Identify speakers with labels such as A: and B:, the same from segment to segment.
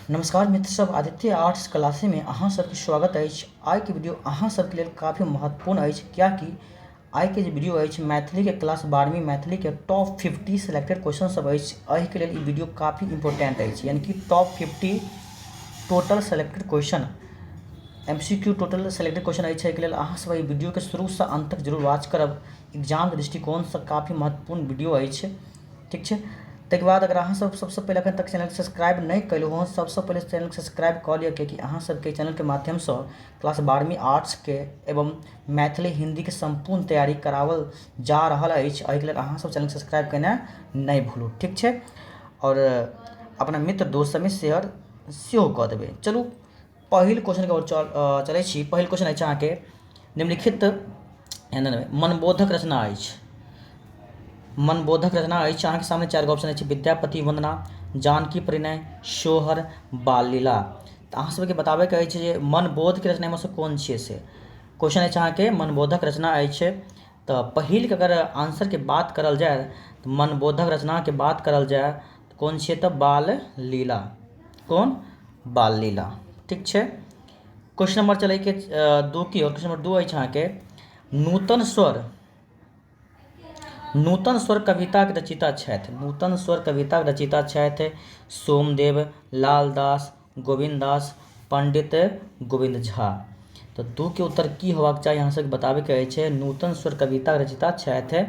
A: नमस्कार मित्र सब, आदित्य आर्ट्स क्लासे में अहाँ सबके स्वागत अछि। आइके वीडियो अहाँ सबके लेल काफ़ी महत्वपूर्ण अछि, कियाकि आइके जे वीडियो अछि मैथिली के क्लास 12वीं मैथिली के टॉप 50 सिलेक्टेड क्वेश्चन सब अछि। एहिके लेल ई वीडियो काफ़ी इम्पोर्टेंट अछि, यानी कि top 50 total selected question MCQ total selected question अछि। एहिके लेल अहाँ सब एहि वीडियो के शुरूसँ अंत तक जरूर वॉच करब। एग्जामके दृष्टिकोणसँ काफ़ी महत्वपूर्ण वीडियो अछि, ठीक छै। ताहिके बाद अगर अहाँ सब सबसँ पहिले अखन तक चैनल सब्सक्राइब नहि केलहुँ हँ, सबसँ पहिले चैनल सब्सक्राइब कऽ लिअ, कियाकि अहाँ सबके चैनलके माध्यमसँ क्लास 12वीं आर्ट्सके एवं मैथिली हिन्दीके सम्पूर्ण तैयारी कराओल जा रहल अछि। एहिके लेल अहाँ सब चैनल सब्सक्राइब केनाइ नहि भूलू, ठीक छै। आओर अपना मित्र दोस्त सबमे शेयर सेहो कऽ देबै। चलू पहिल क्वेश्चनके ओर चलै छी। पहिल क्वेश्चन अछि अहाँके निम्नलिखित मनबोधक रचना अछि। मनबोधक रचना अछि अहाँके सामने चारि गो ऑप्शन अछि: विद्यापति वंदना, जानकी परिणय, सोहर, बाल लीला। तऽ अहाँ सबके बताबैके अछि जे मनबोधके रचना से कोन छियै से क्वेश्चन अछि अहाँके मनबोधक रचना अछि। तऽ पहिलके अगर आंसरके बात करल जाय तऽ मनबोधक रचनाके बात करल जाय तऽ कोन छियै? तऽ बाल लीला। कोन? बाल लीला, ठीक छै। क्वेश्चन नंबर चलैके दू की और क्वेश्चन नंबर 2 अछि अहाँके नूतन स्वर। नूतन स्वर कविताके रचयिता छथि। नूतन स्वर कविताके रचयिता छथि सोमदेव, लालदास, गोविन्द दास, पंडित गोविन्द झा। तऽ दू के उत्तर की होबाक चाही अहाँ सबके बताबैके अछि। नूतन स्वर कविताके रचयिता छथि,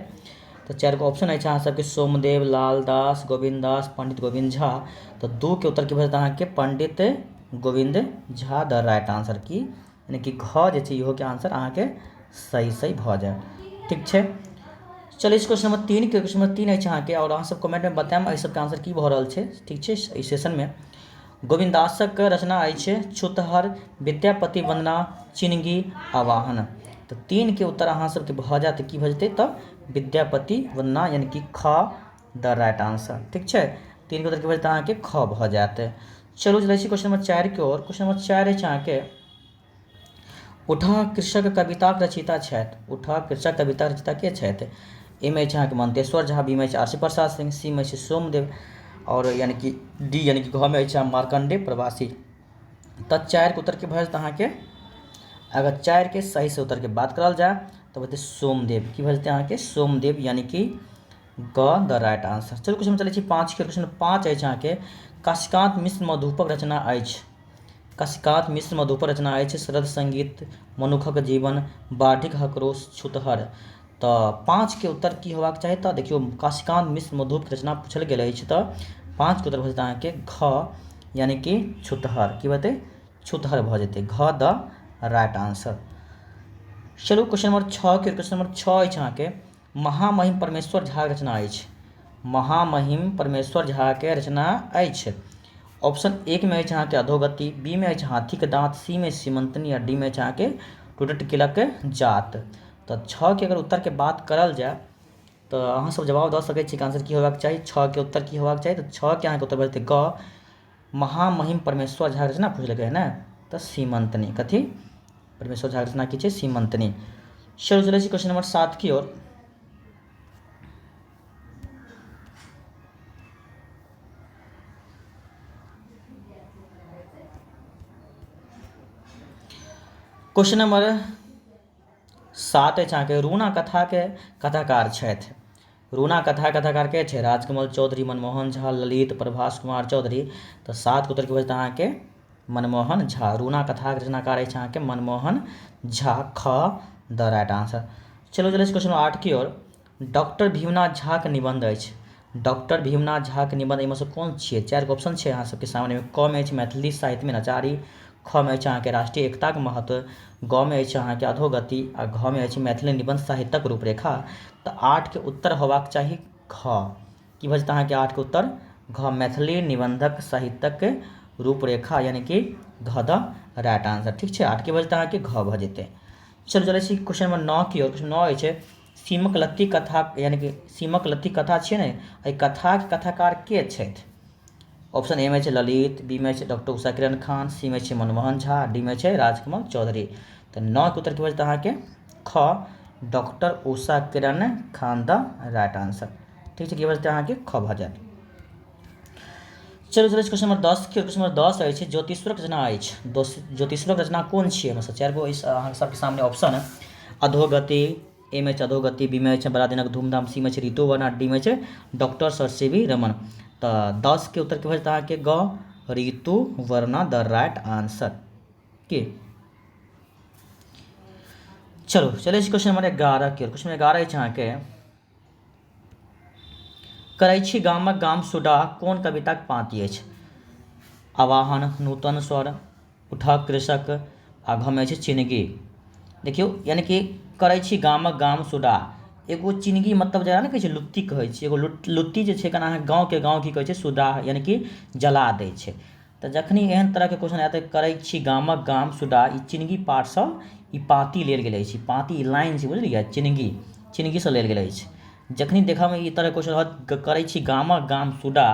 A: तऽ चारि गो ऑप्शन अछि अहाँ सबके: सोमदेव, लालदास, गोविन्द दास, पंडित गोविन्द झा। तऽ दू के उत्तर की भऽ जेतै अहाँके? Pandit Govind Jha the right answer की, यानी कि घ जे छै इहोके आंसर अहाँके सही सही भऽ जायत, ठीक छै। चलू क्वेश्चन नंबर 3 के। क्वेश्चन नंबर 3 अछि अहाँके, आओर अहाँ सब कमेंटमे बतायब एहि सबके आंसर की भऽ रहल छै, ठीक छै। एहि सेशनमे गोविन्द दासक रचना अछि छुतहर, विद्यापति वंदना, चिनगी, आवाहन। तऽ 3 के उत्तर अहाँ सबके भऽ जायत, की भऽ जेतै? तऽ विद्यापति वंदना, यानी कि ख द राइट आंसर, ठीक छै। 3 के उत्तर की भऽ जेतै अहाँके? ख भऽ जायत। चलू चलै छी क्वेश्चन नंबर 4 के ओर। क्वेश्चन नंबर 4 अछि अहाँके उठा कृषक कविताक रचयिता छथि। उठा कृषक कविता रचयिता के छथि? ए मे अछि अहाँके मंतेश्वर झा, बी मे अछि आरसी प्रसाद सिंह, सी मे अछि सोमदेव, और यानी कि डी यानी कि घ मे अछि मार्कंडे प्रवासी। तऽ 4 के उत्तर के भऽ जेतै अहाँके? अगर 4 के सही से उत्तर के बात करल जाय तऽ भऽ जेतै सोमदेव। की भऽ जेतै अहाँके? सोमदेव, यानी कि ग द राइट आंसर। चलू क्वेश्चन चलै छी 5 के। क्वेश्चन 5 अछि अहाँके काशीकांत मिश्र मधुपक रचना अछि। काशीकांत मिश्र मधुपक रचना अछि शरद संगीत, मनुखक जीवन, बाढ़िक हकरोश, छुतहर। तऽ 5 के उत्तर की होबाक चाही? तऽ देखियौ काशीकांत मिश्र मधुपक रचना पूछल गेल अछि, तऽ 5 के उत्तर भऽ जेतै अहाँके घ, यानी कि छुतहर। की भऽ जेतै? छुतहर भऽ जेतै, घ द राइट आंसर। चलू क्वेश्चन नंबर 6 के। क्वेश्चन नंबर 6 अछि अहाँके महामहिम परमेश्वर झा के रचना अछि। महामहिम परमेश्वर झा के रचना अछि। ऑप्शन 1 में अछि अहाँके अधोगति, बी में अछि हाथीके दाँत, सी में सीमंतनी, आ डी में अछि अहाँके टूटत किलक जात। तऽ 6 के अगर उत्तर के बात करल जाय तऽ अहाँ सब जवाब दऽ सकै छी कि आंसर की होबाक चाही। 6 के उत्तर की होबाक चाही? तऽ 6 के अहाँके उत्तर भऽ जेतै ग, महामहिम परमेश्वर झा रचना पूछलकै है ने, तऽ सीमंतनी। कथी? परमेश्वर झा रचना की छै? सीमंतनी। चलू चलै छी क्वेश्चन नंबर 7 की ओर। क्वेश्चन नंबर 7 अछि अहाँके रूना कथा के कथाकार छथि। रूना कथा कथाकार के छै? राजकमल चौधरी, मनमोहन झा, ललित, प्रभास कुमार चौधरी। तऽ 7 के उत्तर की भऽ जेतै अहाँके? मनमोहन झा। रूना कथाक रचनाकार अछि अहाँके मनमोहन झा, ख द राइट आंसर। चलू चलै छी क्वेश्चन 8 की ओर। डॉक्टर भीमनाथ झाक निबंध अछि। डॉक्टर भीमनाथ झाक निबंध एहिमे सँ कोन छियै? चारि गो ऑप्शन छै अहाँ सबके सामनेमे। क मे अछि मैथिली साहित्यमे नचारी, ख मे अछि अहाँके राष्ट्रीय एकताक महत्व, ग मे अछि अहाँके अधोगति, आ घ मे अछि मैथिली निबंध साहित्यक रूपरेखा। तऽ 8 के उत्तर होबाक चाही घ। की भऽ जेतै अहाँके 8 के उत्तर? घ, मैथिली निबंधक साहित्यक रूपरेखा, यानी कि घ द राइट आंसर, ठीक छै। 8 के भऽ जेतै अहाँके घ भऽ जेतै। चलू चलै छी क्वेश्चन नंबर 9 की ओर। क्वेश्चन 9 अछि सीमक लत्ती कथा, यानी कि सीमक लत्ती कथा छियै ने, एहि कथाके कथाकार के छथि? ऑप्शन ए मे छै ललित, बी मे छै डॉक्टर उषा किरण खान, सी मे छै मनमोहन झा, डी मे छै राजकमल चौधरी। तऽ 9 के उत्तर की भऽ जेतै अहाँके? ख, doctor Usha Kiran Khan the right answer, ठीक छै। की भऽ जेतै अहाँके? ख भऽ जायत। चलू चलै छी क्वेश्चन नंबर 10 के। क्वेश्चन नंबर 10 अछि ज्योतिश्वरक रचना अछि। ज्योतिश्वरक रचना कोन छियै? एहिमे 4 गो अछि अहाँ सबके सामने ऑप्शन। अधोगति, ए मे अछि अधोगति, बी मे अछि बड़ा दिनक धूमधाम, सी मे अछि ऋतुवन आ डी मे अछि doctor sir C V Raman. तऽ 10 के उत्तर की भऽ जेतै अहाँके? ग, ऋतुवर्णा द राइट आंसर की। चलू चलै छी क्वेश्चन नंबर 11 के। क्वेश्चन नंबर 11 अछि अहाँके करै छी गामक गाम सुडाह कोन कविताक पाँति अछि? आवाहन, नूतन स्वर, उठह कृषक आ घमे अछि चिनगी। देखियौ, यानी कि करै छी गामक गाम सुडाह, एगो चिनगी मतलब जेना नहि कहै छै लुत्ती कहै छै, एगो लुत्ती जे छै केना अहाँ गाँवके गाँव की कहै छै सुडाह, यानी कि जला दै छै। तऽ जखनी एहन तरहके क्वेश्चन आयत करै छी गामक गाम सुडा, ई चिनगी पाठसँ ई पाँति लेल गेल अछि। ई पाँति, ई लाइन छै, बुझलियै? चिनगी, चिनगीसँ लेल गेल अछि। जखनी देखऽमे ई तरहके क्वेश्चन रहत करै छी गामक गाम सुडा,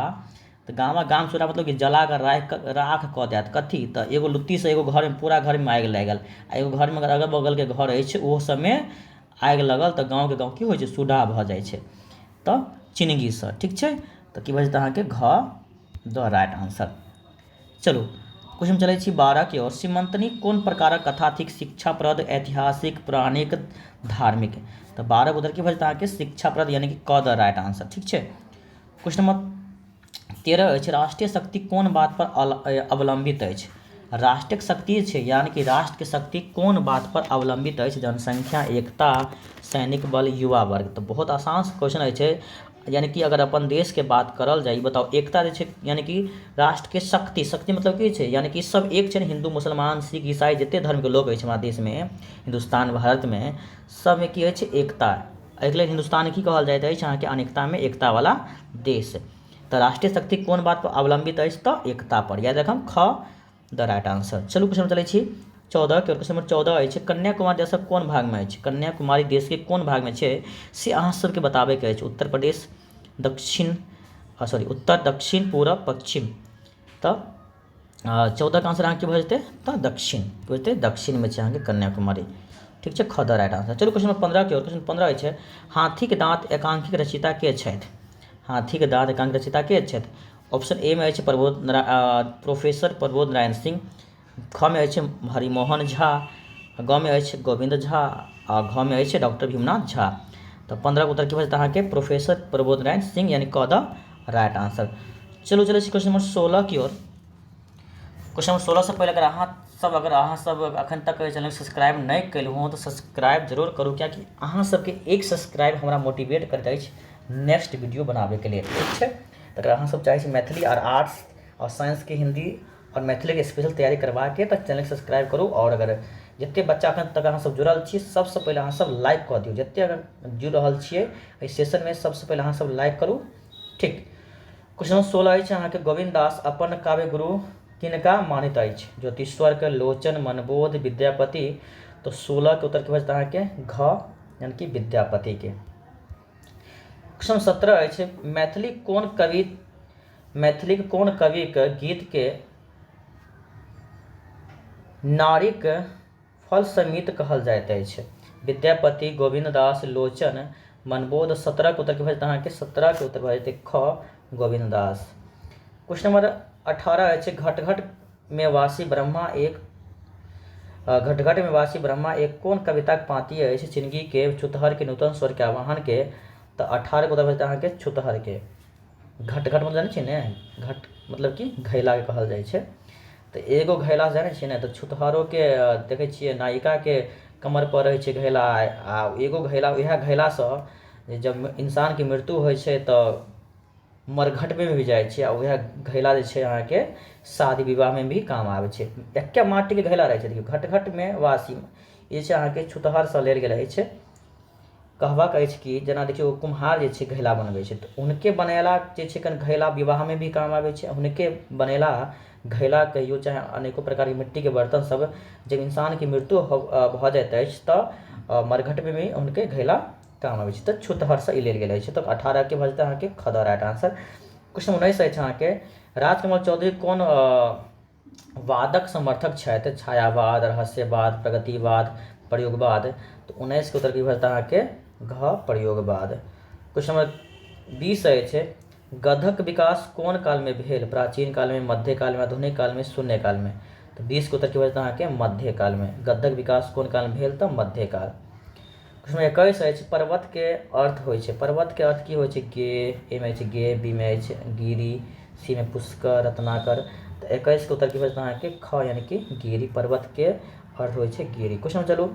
A: तऽ गामक गाम सुडा मतलब कि जला कऽ राखि राख कऽ देत कथी? तऽ एगो लुत्तीसँ एगो घरमे पूरा घरमे आगि लागि गेल आ एगो घरमे अगर अगल बगलके घर अछि ओहो सबमे आगि लगल तऽ गाँवके गाँव की होइ छै? सुडा भऽ जाइ छै। तऽ चिनगीसँ, ठीक छै? तऽ की भऽ जेतै अहाँके? घ द राइट आंसर। चलू क्वेश्चन चलै छी 12 के ओर। सीमंतनी कोन प्रकारक कथा थिक? शिक्षाप्रद, ऐतिहासिक, पौराणिक, धार्मिक। तऽ 12 उधर की भऽ जेतै अहाँके? शिक्षाप्रद, यानी कि क द राइट आंसर, ठीक छै? क्वेश्चन नंबर 13 अछि, राष्ट्रीय शक्ति कोन बात पर अवलंबित अछि? राष्ट्रक शक्ति छै, यानी कि राष्ट्रके शक्ति कोन बात पर अवलंबित अछि? जनसंख्या, एकता, सैनिक बल, युवा वर्ग। तऽ बहुत आसान क्वेश्चन अछि, यानी कि अगर अपन देशके बात करल जाय, ई बताउ एकता जे छै, यानी कि राष्ट्रके शक्ति, शक्ति मतलब की छै? यानी कि सब एक छै ने, हिन्दू, मुसलमान, सिख, ईसाई, जते धर्मके लोक अछि हमरा देशमे, हिन्दुस्तान भारतमे, सबमे की अछि? एकता। एहिके लेल हिन्दुस्तान की कहल जाइत अछि अहाँके? अनेकतामे एकतावला देश। तऽ राष्ट्रीय शक्ति कोन बात पर अवलंबित अछि? तऽ एकता पर। याद राखब, ख द राइट आंसर। चलू क्वेश्चन चलै छी 14 के। क्वेश्चन नंबर 14 अछि, कन्याकुमारी देशक कोन भागमे अछि? कन्याकुमारी देशके कोन भागमे छै से अहाँ सबके बताबैके अछि। उत्तर प्रदेश, दक्षिण, सॉरी, उत्तर, दक्षिण, पूरब, पश्चिम। तऽ 14 के आंसर अहाँके भऽ जेतै तऽ दक्षिण भऽ जेतै, दक्षिणमे छै अहाँके कन्याकुमारी, ठीक छै? ख द राइट आंसर। चलू क्वेश्चन नंबर 15 के। क्वेश्चन 15 अछि, हाथीके दाँत एकांकीक रचयिता के छथि? हाथीके दाँत एकांकी रचयिता के छथि? ऑप्शन ए मे अछि प्रबोध प्रोफेसर प्रबोध नारायण सिंह, ख मे अछि हरिमोहन झा, ग मे अछि गोविन्द झा आ घ मे अछि डॉक्टर भीमनाथ झा। तऽ 15 के उत्तर की भऽ जेतै अहाँके? प्रोफेसर प्रबोध नारायण सिंह, यानी क द राइट आंसर। चलू चलै छी क्वेश्चन नंबर 16 की ओर। क्वेश्चन नंबर 16 से पहिले अगर अहाँ सब अखन तक चैनल सब्सक्राइब नहि केलहुँ तऽ सब्सक्राइब जरूर करू, कियाकि अहाँ सबके एक सब्सक्राइब हमरा मोटिवेट करैत अछि नेक्स्ट वीडियो बनाबैके लेल, ठीक छै? तऽ अगर अहाँ सब चाहै छी मैथिली आओर आर्ट्स आओर साइंसके हिंदी आओर मैथिलीके स्पेशल तैयारी करबाके, तऽ चैनल सब्सक्राइब करू। आओर अगर जतेक बच्चा अखन तक अहाँ सब जुड़ल छी, सबसँ पहिले अहाँ सब लाइक कऽ दियौ। जतेक अगर जुड़ि रहल छियै एहि सेशनमे, सबसँ पहिले अहाँ सब लाइक करू, ठीक? क्वेश्चन नंबर 16 अछि अहाँके, गोविन्द दास अपन काव्य गुरु किनका मानैत अछि? ज्योतिश्वरके, लोचन, मनबोध, विद्यापति। तऽ 16 के उत्तर की भऽ जेतै अहाँके? घ, यानी कि विद्यापतिके। क्वेश्चन 17 अछि, मैथिलीक कोन कविके गीतके नारीक फल समित कहल जाइत अछि? विद्यापति, गोविन्द दास, लोचन, मनबोध। 17 के उत्तर की भऽ जेतै अहाँके? 17 के उत्तर भऽ जेतै ख, गोविन्द दास। क्वेश्चन नंबर 18 अछि, घट घट में वासी ब्रह्मा एक, घट घट में वासी ब्रह्मा एक कोन कविताक पाँति अछि? चिनगी के, छुतहर के, नूतन स्वर के, आवाहन के। तऽ 18 के उत्तर भऽ जेतै अहाँके छुतहर के। घट घट मतलब जानै छियै ने? घट मतलब कि घैलाके कहल जाइ छै। तऽ एगो घैला जानै छियै ने? तऽ छुतहरोके देखै छियै नायिकाके कमर पर रहै छै घैला आ एगो घैला, उएह घैलासँ जब इंसानके मृत्यु होइ छै तऽ मरघटमे भी जाइ छै आ उएह घैला जे छै अहाँके शादी विवाहमे भी काम आबै छै। एके माटिके घैला रहै छै। देखियौ, घट घटमे वासी ई छै अहाँके छुतहरसँ लेल गेल अछि। कहबाक अछि कि जेना देखियौ, कुम्हार जे छै घैला बनबै छै तऽ हुनके बनेला जे छै कनि घैला विवाहमे भी काम आबै छै। हुनके बनेला घैला कहियौ चाहे अनेको प्रकारके मिट्टीके बर्तन सब, जब इंसानके मृत्यु भऽ जाइत अछि तऽ मरघटमे भी हुनके घैला काम आबै छै। तऽ छुतहरसँ ई लेल गेल अछि। तऽ 18के भऽ जेतै अहाँके ख द राइट आंसर। क्वेश्चन 19 अछि अहाँके, राजकमल चौधरी कोन वादक समर्थक छथि? छायावाद, रहस्यवाद, प्रगतिवाद, प्रयोगवाद। तऽ 19के उत्तर की भऽ जेतै अहाँके? घ, प्रयोगवाद। क्वेश्चन नंबर 20 अछि, गधक विकास कोन कालमे भेल? प्राचीन कालमे, मध्य कालमे, आधुनिक कालमे, शून्य कालमे। तऽ 20 के उत्तर की भऽ जेतै अहाँके? मध्य कालमे। गद्धक विकास कोन कालमे भेल? तऽ मध्यकाल। क्वेश्चन 21 अछि, पर्वतके अर्थ होइ छै। पर्वतके अर्थ की होइ छै? गे, ए मे अछि गे, बी मे अछि गिरी, सी मे पुष्कर, रत्नाकर। तऽ 21 के उत्तर की भऽ जेतै अहाँके? ख, यानी कि गिरी। पर्वतके अर्थ होइ छै गिरी। क्वेश्चन चलू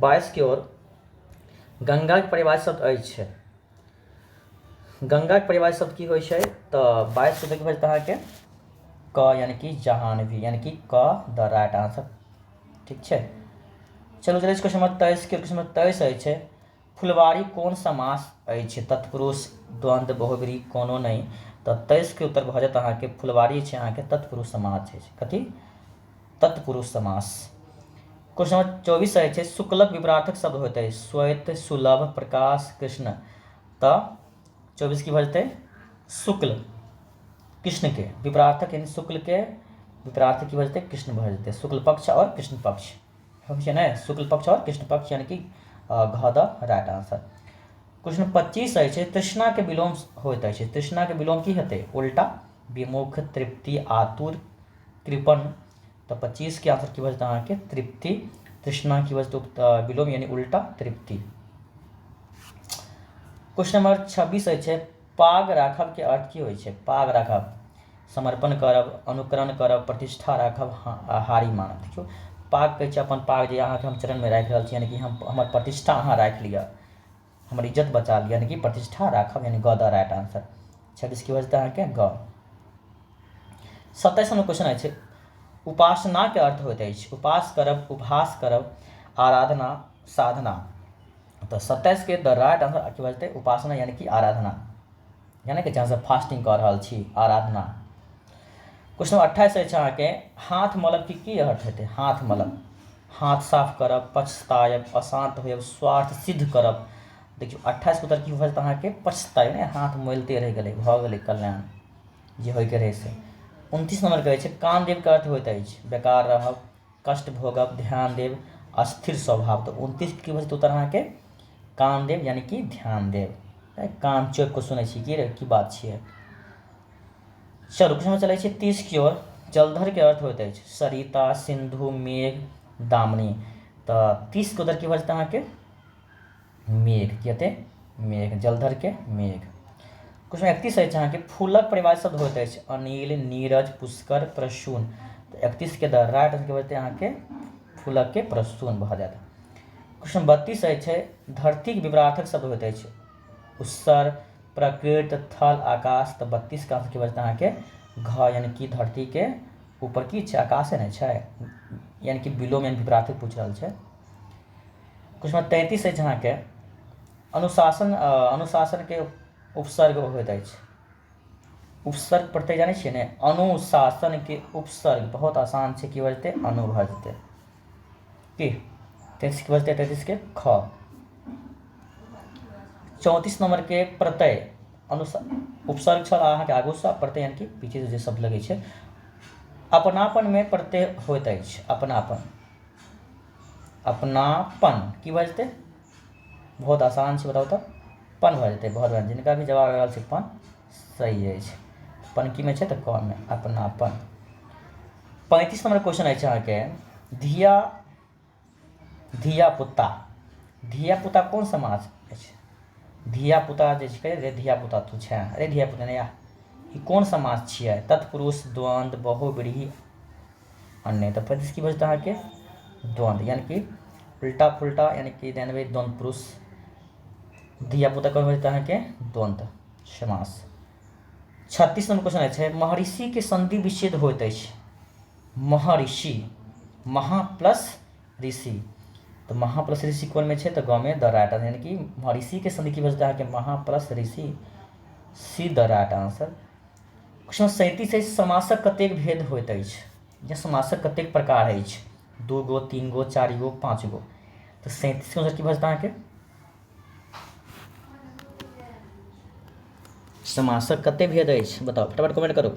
A: 22 के ओर। गंगाके परिभाषा शब्द अछि। गंगाके परिभाषा शब्द की होइ छै? तऽ 22 के उत्तर की भऽ जेतै अहाँके? क, यानी कि जहानवी, यानी कि क द राइट आंसर। ठीक छै, चलू चलै छी क्वेश्चन नंबर 23 के। क्वेश्चन नंबर 23 अछि, फुलवारी कोन समास अछि? तत्पुरुष, द्वंद्व, बहुव्रीहि, कोनो नहि। तऽ 23 के उत्तर भऽ जायत अहाँके फुलवारी छै अहाँके तत्पुरुष समास अछि। कथी? तत्पुरुष समास। क्वेश्चन नंबर 24 अछि, शुक्लक विपरार्थक शब्द होइत अछि। श्वेत, सुलभ, प्रकाश, कृष्ण। तऽ 24 की भऽ जेतै? शुक्ल, कृष्ण के विपरार्थक, यानी शुक्ल के विपरार्थक की भऽ जेतै? कृष्ण भऽ जेतै। शुक्ल पक्ष आओर कृष्ण पक्ष होइ छै ने? शुक्ल पक्ष आओर कृष्ण पक्ष, यानी कि घ द राइट आंसर। क्वेश्चन 25 अछि, तृष्णाके विलोम होइत अछि। तृष्णाके विलोम की हेतै? उल्टा, विमुख, तृप्ति, आतुर, कृपण। तऽ 25 के आंसर की भऽ जेतै अहाँके? तृप्ति। तृष्णा की भऽ जेतै विलोम, यानी उल्टा, तृप्ति। क्वेश्चन नंबर 26 अछि, पाग राखब के अर्थ की होइ छै? पाग राखब, समर्पण करब, अनुकरण करब, प्रतिष्ठा राखब, हारी मानब। देखियौ, पाग कहै छै अपन पाग जे अहाँके हम चरणमे राखि रहल छी, यानी कि हम हमर प्रतिष्ठा अहाँ राखि लिअ, हमर इज्जत बचा लिअ, यानी कि प्रतिष्ठा राखब, यानी ग द राइट आंसर। 26 की भऽ जेतै अहाँके? ग। 27 नंबर क्वेश्चन अछि, उपासनाके अर्थ होइत अछि। उपास करब, उपहास करब, आराधना, साधना। तऽ 27 के द राइट आंसर की भऽ जेतै? उपासना, यानी कि आराधना, यानी कि जहाँ फास्टिंग कऽ रहल छी, आराधना। क्वेश्चन नंबर 28 अछि अहाँके, हाथ मलब के की अर्थ हेतै? हाथ मलब, हाथ साफ करब, पछतायब, अशान्त होयब, स्वार्थ सिद्ध करब। देखियौ, 28 के उत्तर की भऽ जेतै अहाँके? पछतायब, ने हाथ मोलिते रहि गेलै, भऽ गेलै कल्याण जे होइके रहै से। 29 नंबर कहै छै, कान देवके अर्थ होइत अछि। बेकार रहब, कष्ट भोगब, ध्यान देब, अस्थिर स्वभाव। तऽ 29 की भऽ जेतै उत्तर अहाँके? कान देब, यानी कि ध्यान देब। कान चौंकि कऽ सुनै छी की रे, की बात छियै। चलू क्वेश्चन चलै छी 30 की ओर। जलधर के अर्थ होइत अछि। सरिता, सिंधु, मेघ, दामनी। तऽ 30 के उत्तर की भऽ जेतै अहाँके? मेघ। की हेतै? मेघ। जलधर के मेघ। क्वेश्चन 31 अछि अहाँके, फूलक परिभाषा शब्द होइत अछि। अनिल, नीरज, पुष्कर, प्रसून। तऽ 31 के द राइट आंसर की भऽ जेतै अहाँके? फूलक के प्रसून भऽ जायत। क्वेश्चन 32 अछि, धरतीक विपरार्थक शब्द होइत अछि। उत्सर, प्रकृत, थल, आकाश। तऽ 32 के आंसर की भऽ जेतै अहाँके? घ, यानी कि धरतीके ऊपर की छै? आकाशे ने छै, यानी कि विलोम यानी विपरार्थक पूछि रहल छै। क्वेश्चन 33 अछि अहाँके, अनुशासन, अनुशासनके उपसर्ग होइत अछि। उपसर्ग प्रत्यय जानै छियै ने? अनुशासनके उपसर्ग बहुत आसान छै, की भऽ जेतै? अनु भऽ जेतै। की 33 के भऽ जेतै? 33 के ख। 34 नंबरके प्रत्यय, अनुसा उपसर्ग छल अहाँके आगूसँ, प्रत्यय यानी कि पीछे जे शब्द लगै छै। अपनापनमे प्रत्यय होइत अछि। अपनापन, अपनापन की भऽ जेतै? बहुत आसान छै, बताउ तऽ। पन भऽ जेतै। बहुत बढ़िआँ, जिनका भी जवाब आबि रहल छै पन सही अछि। पन की मे छै? तऽ क मे, अपनापन। 35 नंबर क्वेश्चन अछि अहाँके, धिया धिया पुता, धिया पुता कोन समाज अछि? धिया पुता जे छै रे, धिया पुता तू छै, अरे धिया पुता नहि, ई कोन समाज छियै? तत्पुरुष, द्वंद्व, बहुव्रीहि, अन्य। तऽ 35 की भऽ जेतै अहाँके? द्वंद्व, यानी कि उल्टा पुल्टा, यानी कि जानबै द्वंद्व पुरुष। धिया पुता कोन भऽ जेतै अहाँके? द्वंद्व समास। 36 नंबर क्वेश्चन छै, महर्षि के संधि विच्छेद होइत अछि। महर्षि, महा प्लस ऋषि, तऽ महा प्लस ऋषि कोनमे छै? तऽ गाँवमे, द राइट आंसर। यानी कि महर्षि के संधि की भऽ जेतै अहाँके? महा plus Rishi, see the right answer. Question 37 अछि, समासक कतेक भेद होइत अछि या समासक कतेक प्रकार अछि? 2 गो, 3 गो, 4 गो, 5 गो। तऽ 37 के आंसर की भऽ जेतै अहाँके? समासक कतेक भेद अछि, बताउ, फटाफट कमेंट करू।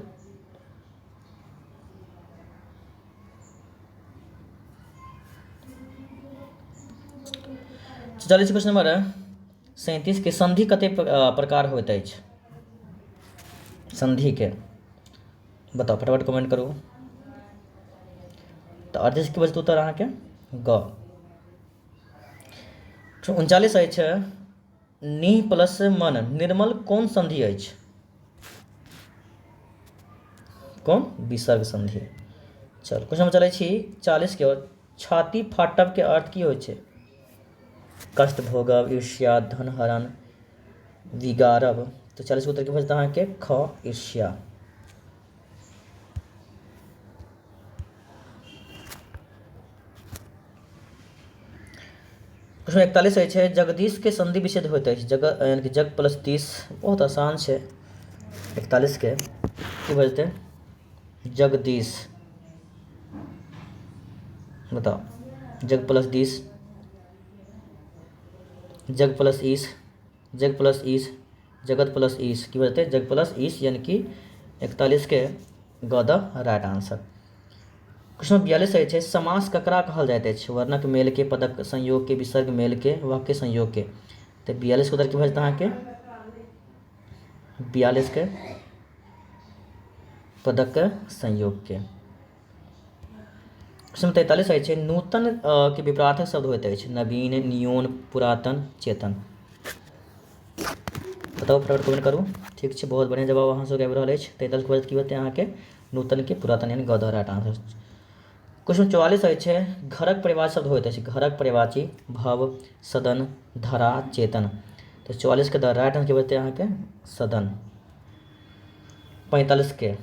A: चलै छी क्वेश्चन नंबर 37 के, संधि कतेक प्रकार होइत अछि? संधिके? बताउ, फटाफट कमेंट करू। तऽ 38 के बचत उत्तर अहाँके ग। 39 अछि, नी प्लस मन निर्मल कोन संधि अछि? कोन? विसर्ग संधि। चल क्वेश्चन चलै छी 40 के ओर। छाती फाटब के अर्थ की होइ छै? कष्ट भोगब, ईर्ष्या, धन हरण, बिगाड़ब। तऽ 40 के उत्तर की भऽ जेतै अहाँके? ख, ईर्ष्या। प्रश्न 41 अछि, जगदीश के संधि विच्छेद होइत अछि जग, यानी कि जग प्लस 30। बहुत आसान छै। 41 के की भऽ जेतै? जगदीश, बताउ, जग प्लस दिस, जग प्लस ईश, जग प्लस ईश, जगत प्लस ईश, की भऽ जेतै? जग प्लस ईश, यानी कि 41 के ग द राइट आंसर। प्रश्न 42 अछि, समास ककरा कहल जाइत अछि? वर्णक मेलके, पदक संयोगके, विसर्ग मेलके, वाक्य संयोगके। तऽ 42 के उत्तर की भऽ जेतै अहाँके? 42 के पदक संयोगके। प्रश्न 43 अछि, नूतन के विपरार्थक शब्द होइत अछि? नवीन, नियोन, पुरातन, चेतन। बताउ, फटाफट कमेंट करू। ठीक छै, बहुत बढ़िआँ जवाब अहाँ सबके आबि रहल अछि। 43 के बाद की होतै अहाँके? नूतन के पुरातन, यानी ग the right answer. Question 44 अछि, घरक परिवार शब्द होइत अछि? घरक परिवाची, भव, सदन, धरा, चेतन। तऽ 44 के द राइट आंसर की बचतै अहाँके? सदन। 45 के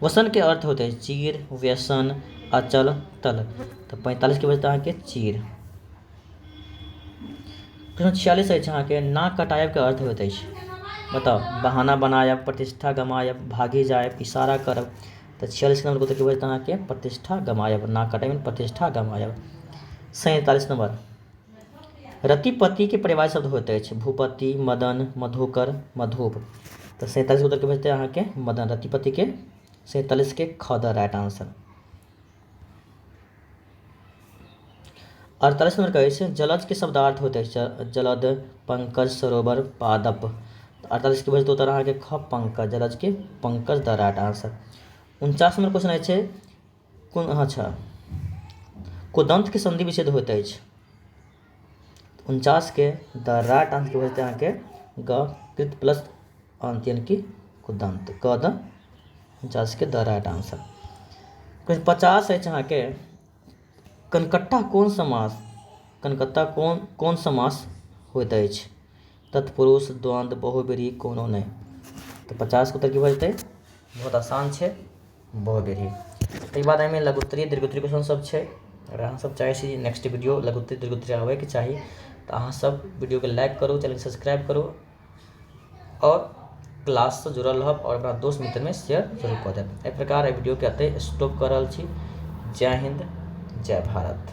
A: वसन के अर्थ होइत अछि? चीर, व्यसन, अचल, तल। तऽ 45 के बचतै अहाँके चीर। प्रश्न 46 अछि अहाँके, नाक कटायब के अर्थ होइत अछि? बताउ, बहाना बनायब, प्रतिष्ठा गमायब, भागि जायब, इशारा करब। तऽ 46 नंबर के उत्तर की बचतै अहाँके? प्रतिष्ठा गमायब। नाक कटायब, प्रतिष्ठा गमायब। 47 नंबर, रतिपति के परिवार शब्द होइत अछि? भूपति, मदन, मधुकर, मधुप। तऽ 47 उत्तर के बचतै अहाँके मदन, रतिपति के। 47 के ख द राइट आंसर। 48 नंबर के अछि, जलज के शब्दार्थ होइत अछि? जलद, पंकज, सरोवर, पादप। 48 के बचतै उत्तर अहाँके ख, पंकज, जलज के पंकज द राइट आंसर। 49 नंबर क्वेश्चन अछि कोन, अच्छा, कुदंत के संधि विच्छेद होइत अछि? 49 के द राइट आंसर के बचतै अहाँके ग, कृत प्लस अंत, यानी कि कुदंत, क द 49 के द राइट आंसर। 50 अछि अहाँके, कनकट्टा कोन समास, कनकत्ता कोन कोन समास होइत अछि? तत्पुरुष, द्वंद्व, बहुव्रीहि, कोनो नहि। तऽ 50 के उत्तर की भऽ जेतै? बहुत आसान छै, बहुव्रीहि। ताहिके बाद एहिमे लघुत्तरीय दीर्घोत्तरीय क्वेश्चन सब छै। अगर अहाँ सब चाहै छी नेक्स्ट वीडियो लघुत्तरीय दीर्घोत्तरीय आबैके चाही, तऽ अहाँ सब वीडियोके लाइक करू, चैनलके सब्सक्राइब करू आओर क्लाससँ जुड़ल रहब आओर अपना दोस्त मित्रमे शेयर जरूर कऽ देब। एहि प्रकार एहि वीडियोके एतहि स्टॉप कऽ रहल छी। जय हिन्द, जय भारत।